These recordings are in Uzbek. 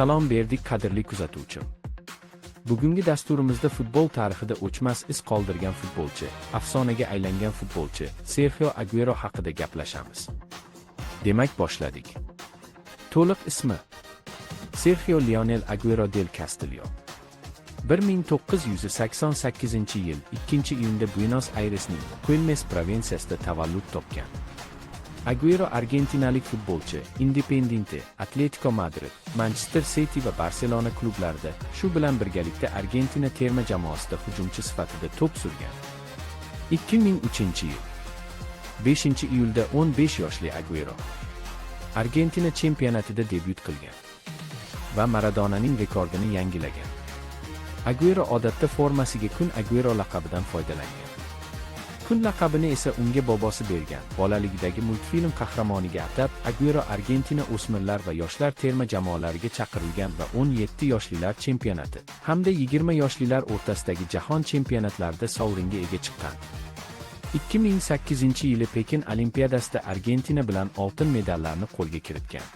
Salom berdik, qadrli kuzatuvchim. Bugungi dasturimizda futbol tarixida o'chmas iz qoldirgan futbolchi, afsonaga aylangan futbolchi Serxio Aguero haqida gaplashamiz. Demak, boshladik. To'liq ismi: Serxio Lionel Aguero del Castillo. 1988-yil 2-iyunda Buenos Airesning Quilmes provinsiyasida tavallud topgan. Aguero argentinalik futbolchi, Independiente, Atletico Madrid, Manchester City va Barselona klublarida, shu bilan birgalikda Argentina terma jamoasida hujumchi sifatida to'p surgan. 2003-yil 5-iyulda 15 yoshli Aguero Argentina chempionatida debyut qilgan va Maradonaning rekordini yangilagan. Aguero odatda formasiga Kun Aguero laqabidan foydalangan. Kun laqabini esa unga bobosi bergan, bolaligidagi multfilm qahramoniga atab. Aguero Argentina o'smirlar va yoshlar terma jamoalariga chaqirilgan va 17 yoshlilar chempionati hamda 20 yoshlilar o'rtasidagi jahon chempionatlarida sovringa ega chiqqan. 2008-yili Pekin Olimpiadasida Argentina bilan oltin medallarni qo'lga kiritgan.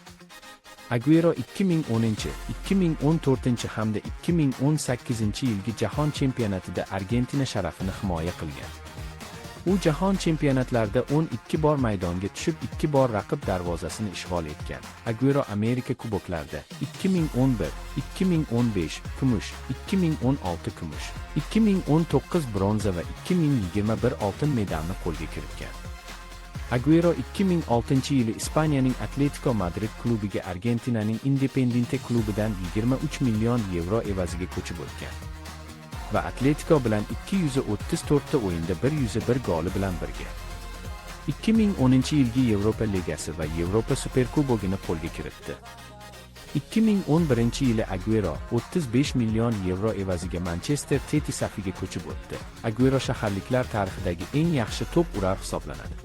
Aguero 2010, 2014 hamda 2018 yilgi jahon chempionatida Argentina sharafini himoya qilgan. U jahon chempionatlarida 12 bor maydonga tushib, 2 bor raqib darvozasini ishg'ol etgan. Aguero Amerika kuboklarida 2011, 2015 kumush, 2016 kumush, 2019 bronza va 2021 oltin medalni qo'lga kiritgan. Aguero 2006-yili Ispaniyaning Atletico Madrid klubiga Argentinaning Independiente klubidan 23 million yevro evaziga ko'chib o'tgan va Atletico bilan 234 ta o'yinda 101 goli bilan birga 2010-yilgi Yevropa Ligasi va Yevropa Superkubogini qo'lga kiritdi. 2011-yili Aguero 35 million yevro evaziga Manchester City safiga ko'chib o'tdi. Aguero shaharliklar tarixidagi eng yaxshi to'p urar hisoblanadi.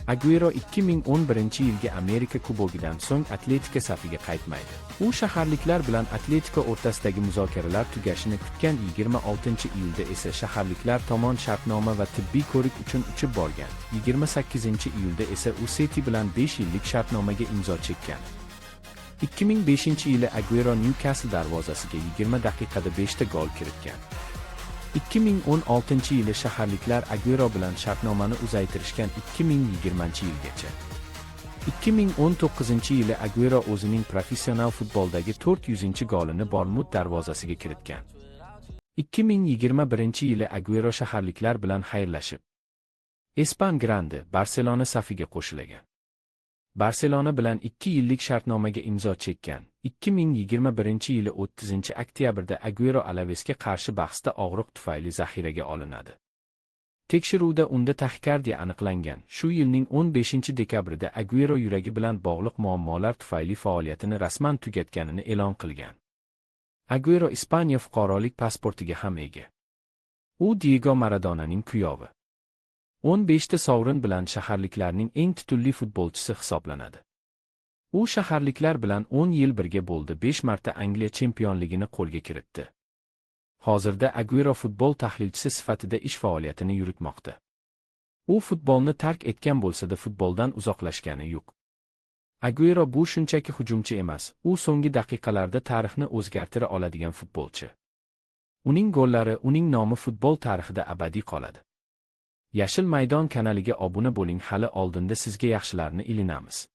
Aguero 2011-yilgi Amerika Kubogidan so'ng Atletika safiga qaytmaydi. U shaharliklar bilan Atletico o'rtasidagi muzokaralar tugashini kutgan. 26-iyulda esa shaharliklar tomon shartnoma va tibbiy ko'rik uchun uchib borgan. 28-iyulda esa u City bilan 5 yillik shartnomaga imzo chekkan. 2005-yili Aguero Newcastle darvozasiga 20 daqiqada 5 ta gol kiritgan. 2016-yili shaharliklar Aguero bilan shartnomani uzaytirishgan 2020-yilgacha. 2019-yili Aguero o'zining professional futboldagi 400-golini Bornmut darvozasiga kiritgan. 2021-yili Aguero shaharliklar bilan xayrlashib, Espan Grande Barselona safiga qo'shilgan. Barselona bilan 2 yillik shartnomaga imzo chekkan. 2021-yili 30-oktyabrda Aguero Alavesga qarshi bahsda og'riq tufayli zaxiraga olinadi. Tekshiruvda unda taxikardiya aniqlangan. Shu yilning 15-dekabrida Aguero yuragi bilan bog'liq muammolar tufayli faoliyatini rasman tugatganini e'lon qilgan. Aguero Ispaniya fuqarolik pasportiga ham ega. U Diego Maradonaning kuyovi. 15 ta sovrin bilan shaharliklarning eng titulli futbolchisi hisoblanadi. U shaharliklar bilan 10 yil birga bo'ldi, 5 marta Angliya chempionligini qo'lga kiritdi. Hozirda Aguero futbol tahlilchisi sifatida ish faoliyatini yuritmoqda. U futbolni tark etgan bo'lsa-da, futboldan uzoqlashgani yo'q. Aguero bu shunchaki hujumchi emas, u so'nggi daqiqalarda tarixni o'zgartira oladigan futbolchi. Uning gollari, uning nomi futbol tarixida abadiy qoladi. Yashil maydon kanaliga obuna bo'ling, hali oldinda sizga yaxshilarni ilinamiz.